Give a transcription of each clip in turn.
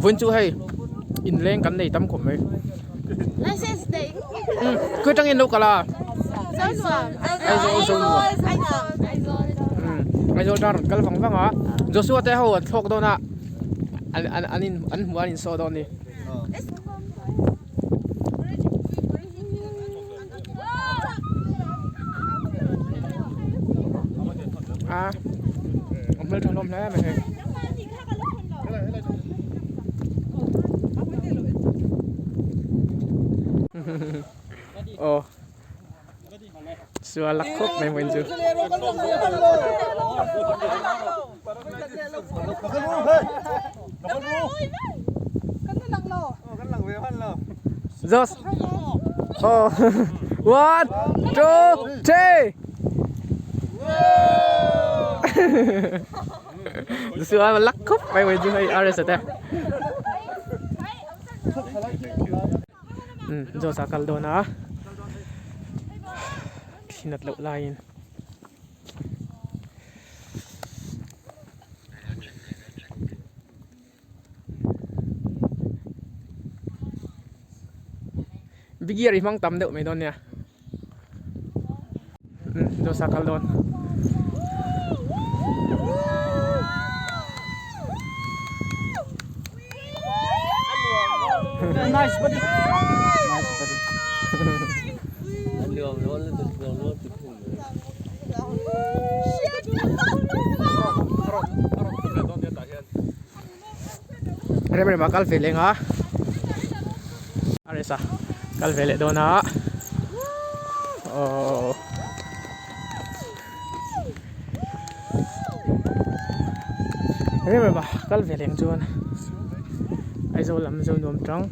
Vawiin chu hei inleng kan nei tam khawp mai. Khawi tangin lo kal a? Aizawl Zonuam. Aizawl tang rawn kal vang vang a. Joshua te ho an thlawk dawn a an an an in an hmuh an insaw dawn a ni. A a hmeltha hlawm hle mai hei. Aw sual lak khawp mai hmuin chu. Just oh one two three sual lak khawp mai hmuin chu hei RS te. Josh a kal dawn a thinat loh laiin. Big gear i hmang tam deuh mai dawn nia Josh a kal dawn. Nice buddy. Nice buddy. Rem rem a kal ve leng a RS a kal ve leh dawn a aww rem rem a kal ve leng chuan Aizawl lam zo nuam tang.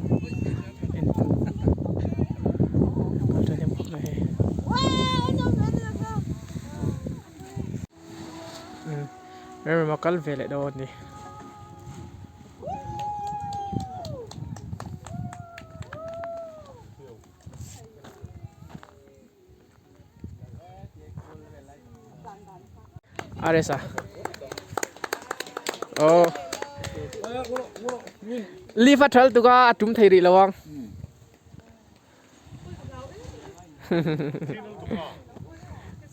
Remrema kal ve leh dawn a ni. RS a oh lift a thal tuk a a tum thei rih lo ang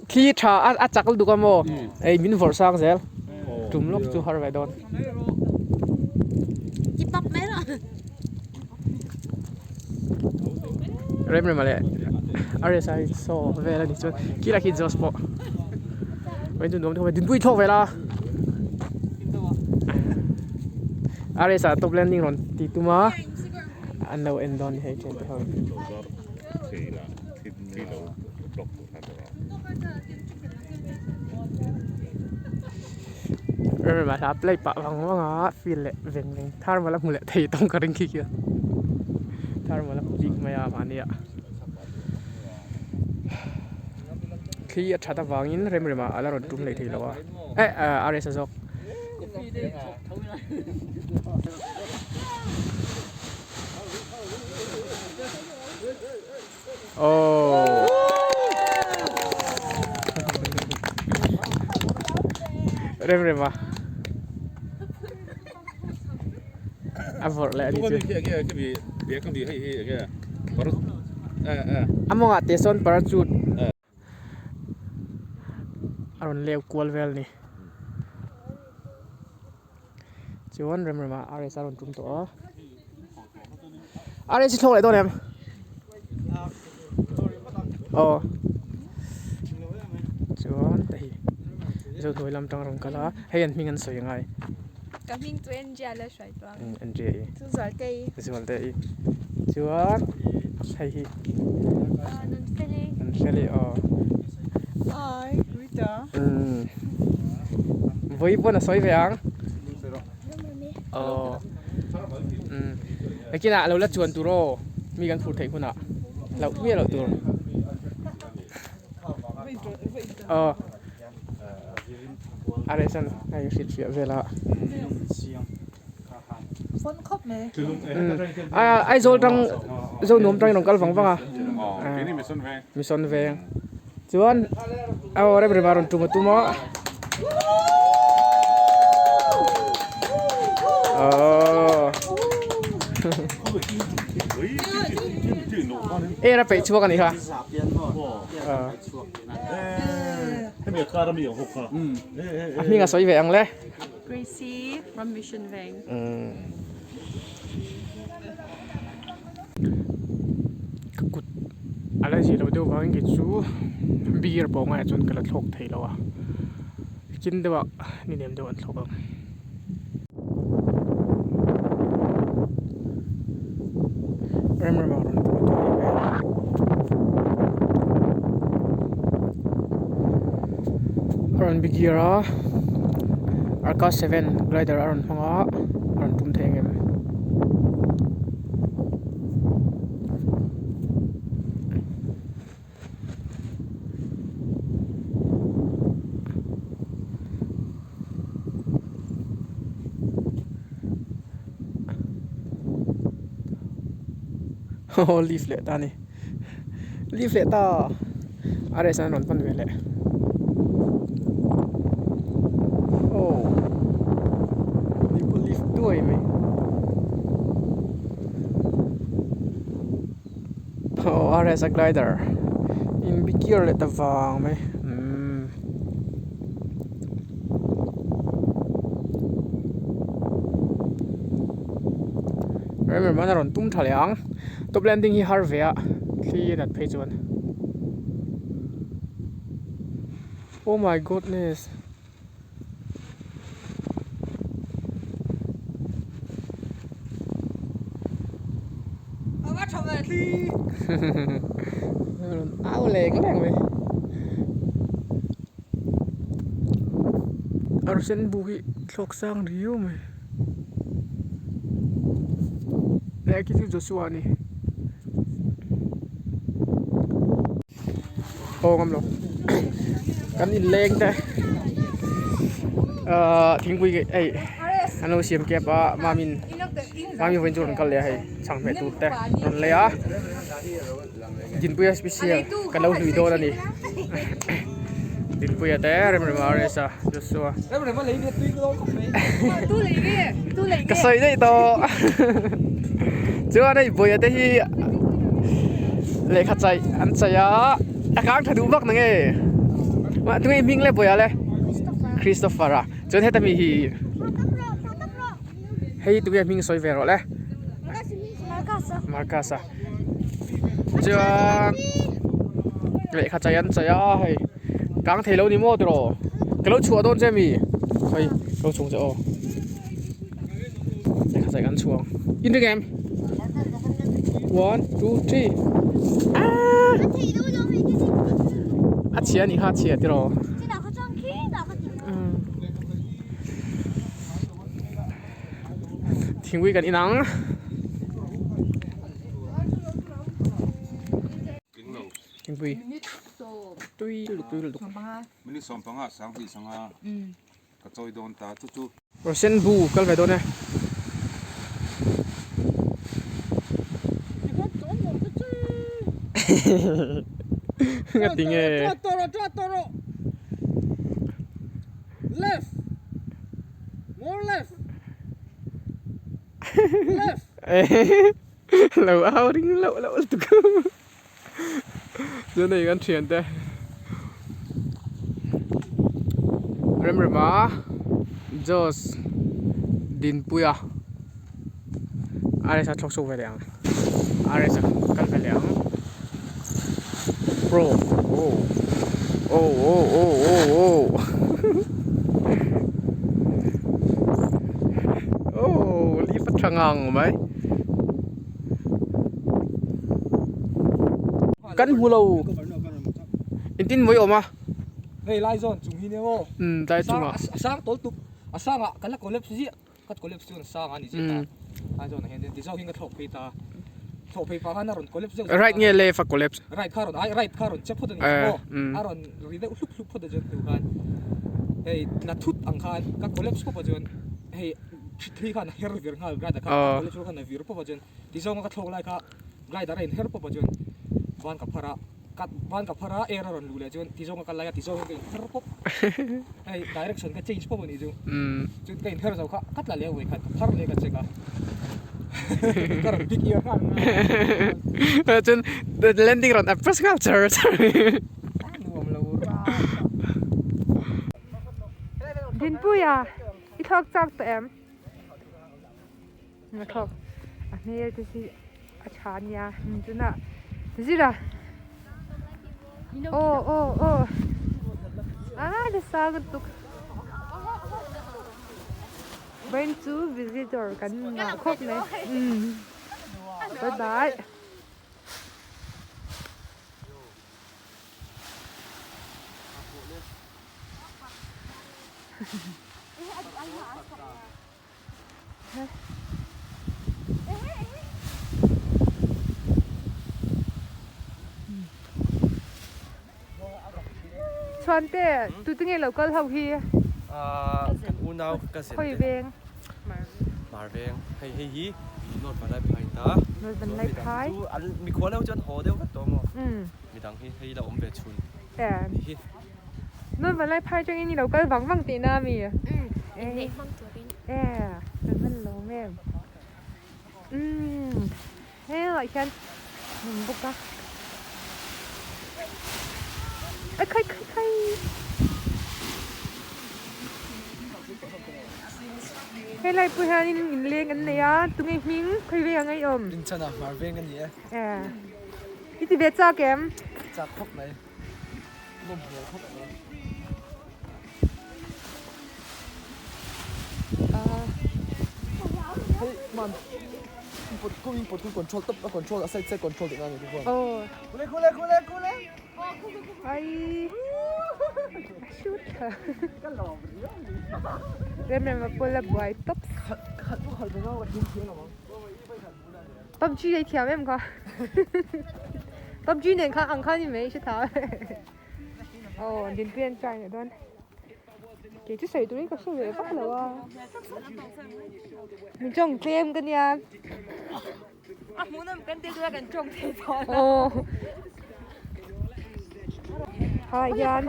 Thli tha a chak lutuk a maw ei min vawrh sang zel tum lawk chu har ve dawn. Rem rem a leh RSI saw vel a ni chuan khi lai khi Jos pawh vawiin chu nuam deuh mai dinpui thlawk vel a RSI top landing rawn ti tum a. An lo en dawn hei thian te ho. Remrema hla play pah vang vang a feel leh veng veng thar mala hmu leh thei tawng ka ring khi khian thar mala hmu bik mai a mahni ah thli a that avangin remrema ala rawn tum leh thei lo a eh RS a zawk. Oh. Rem rem a. A vawrh leh a ni chu. A mawngah te sawn parachute a rawn leu kual vel a ni. Chuan rem rem ah RS a rawn tum tawh a. RS hi thlawk leh dawn em? Aw. Chuan hei hi Zohnuai lam tang a rawn kal a, hei an hming an sawi angai. Ka hming chu NJ a la hruai tawh ang. NJ i. Chu Zualtei. Zualtei. Chuan hei hi. Nunfeli. Nunfeli aw. Hi, Rita. Vawi pawn a sawi ve ang. Aw. Umm. Nakinah lo la chuan tur aw. Mi kan phur theih hunah. Hlauh miah loh tur. Aw. A reh chuan a inhrilhfiah vel a. Aizawl tang Zonuam tangin rawn kal vang vang a. Mission veng. Chuan aw rem rem a rawn tum a tum a. Aww. Air a peih chhuak a nih kha. A hming a sawi ve ang le. Gracie from Mission Veng. Ka kut a la zih loh deuh vangin kei chu beer pawh ngaiah chuan ka la thlawk thei lo a kin deuh ah ni nem deuh an thlawk ang. Rem rem ah rawn tum a tum a ni hmel. A rawn bi gear a Arka seven glider a rawn hmang a a rawn tum thei ang em. Aw leaf leh ta a ni leaf leh ta a rest an rawn pan ve leh aw leaf duai mai. Aw RS a glider in bi gear leh ta vang mai umm rem rem an a rawn tum tha leh ang top landing hi har ve a thli a nat phei chuan oh my goodness. Au leng leng mai arsen bu hi thlawk sang riau mai leh khi chu Joshua a ni Aw ngam lo kan inleng te ahh thingpui hei an lo siam kep a mamin mami vawiin chu rawn kal leh a hei chhang hmeh tur te rawn lei a Dinpuia special ka lo hlui dawn a ni Dinpuia te Remrema Rsa Joshua ka sawi daih tawh chuan hei Buaia te hi lehkha chaih an chaih a a kang tha duh vak na nge mah tunge hming le Buaia le Christopher a chuan heta mi hi hei tunge hming sawi ve rawh le Marcus a chuan lehkha chaih an chaih a hei kang thei lo ni maw tiraw ka lo chhuah dawn che mi hei ka lo chhung che aw lehkha chaih kan chhuang in ring em one two three aaa a chhia a nih kha a chhia tiraw thingpui kan inang. Thingpui tui lutuk tui lutuk. Minute sawmpanga sanghnih sanga ka chawi dawn ta chu chu. Rawsen bu kal ve dawn e. Ngati nge. Left. More left. Left. Lo au ring loh loh lutuk chuan hei kan thian te Remrema Josh Dinpuia RS a thlawk chhuak ve leh ang RS a kal ve leh ang Pro oh oh oh oh oh oh oh leaf a tha ngang mai. Kan hmu lo engtin mawi awm a hei lai zawn chung hi nia maw umm tlai chungah a sang tawl tuk a sangah ka la collapse ziah ka collapse chuan a sang a ni ziah ta lai zawnah hian ti zawk in ka thlawk phei ta thlawk phei pah khan a rawn collapse zeuh right nge left a collapse right kha a rawn ai right kha a rawn che phawt a ni maw a rawn ri deuh hlup hlup phawt a chuan hnu khan hei la thut ang khan ka collapse pawp ah chuan hei thli khan a her vir nghal glider kha collapse rual khan a vir pawp ah chuan ti zawnga ka thlawk lai kha glider a inher pawp ah chuan van ka phar a ka van ka phar a air a rawn luh leh chuan ti zawnga ka lai a ti zawng hian ka inher pawp hei direction ka change pawp a nih chu chuan ka inher zo kha ka tla leh a vawikhat ka phar leh ka check a. Ka rawn big ear nghal. Chuan landing rawn approach nghal char char. Nuam lo ra. Dinpuia i thlawk chak tawh em? Na thlawk a hmel te hi a tha ania tunah zira aw aw aw ah nasa lutuk vawiin chu visitor kan ngah khawp mai umm bye bye. Chuan te tute nge lo kal ho hi? Kan unau cousin te. Khawi veng? Hmar veng. Hei hei hi North Vanlaiphai ta. North Vanlaiphai. Chu an mikhual ho chu an haw deuh vek tawh maw? Midang hi hei la awm ve chhun. Hi. North Vanlaiphai atangin i lo kal vang vang tihna ami? Inneih hmang turin. E, kan hman lo em? Umm, helaiah hian hmun bawk a. Ai khai khai khai. Helai pawh hianin inleng an nei a, tunge hming khawi veng ang a i awm? Rinchhan ah hmar veng a ni e. E, i ti ve chak em? Chak khawp mai. Nawm hmel khawp mai. Hei man input ku input ku control top a control a side side control tihna a ni chu Oh. Kule kule kule kule. Ai. Shoot. Rem rem a pawl a buai tops. Khat pawh khalh ve ngau ka thiam thiam lo ang. PUBG ei thiam em kha PUBG nen khan ang khan ni mai hre thau aw dinpui an try leh dawn kei chu sawi turin ka hre ve vak lo a min tawng tlem ka nia a hmuhnawm kan tel tura kan tawng thei dawn aw ah hian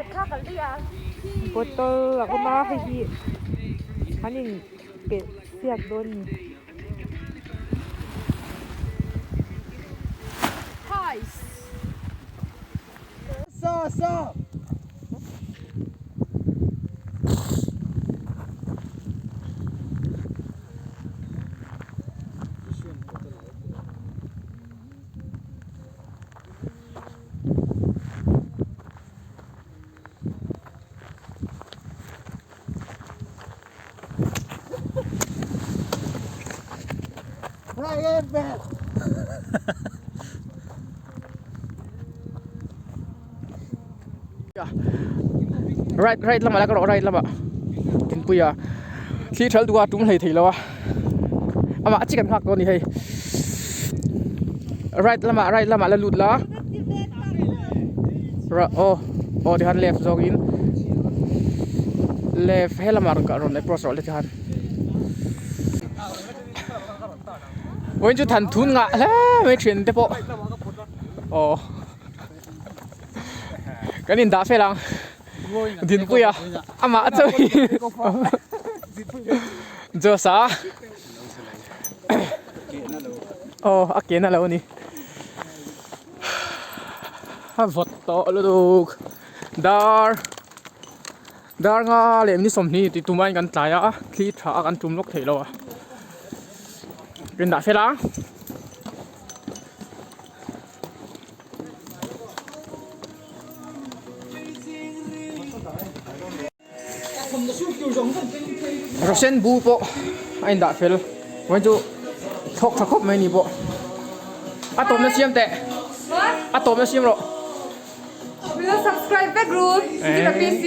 bottle a awm a hei hi an in pelh siak dawn a ni. Sa sa. Right right lamah la ka rawh right lamah thingpuia thli thal duh a tum hlei thei lo a amah a chi kan nghak dawn a ni hei right lamah right lamah la lut la aw aw tikhan left zawngin left helamah rawn rawn approach rawh le tikhan vawiin chu than thun ngah hle mai thian te pawh aw kan in dah fel ang Dinpuia amah chu Josa aw a ke na lo a ni a vawt tawh lutuk dar dar nga leh ni sawmhnih tih tum aiin kan tlai a thli tha a kan tum lawk theih lo a rin dah fel a. Rawsen bu pawh a indah fel vawiin chu thlawk tha khawp mai a ni pawh a tawpna siam teh a tawpna siam rawh. Min lo subscribe vek ru Zira PC.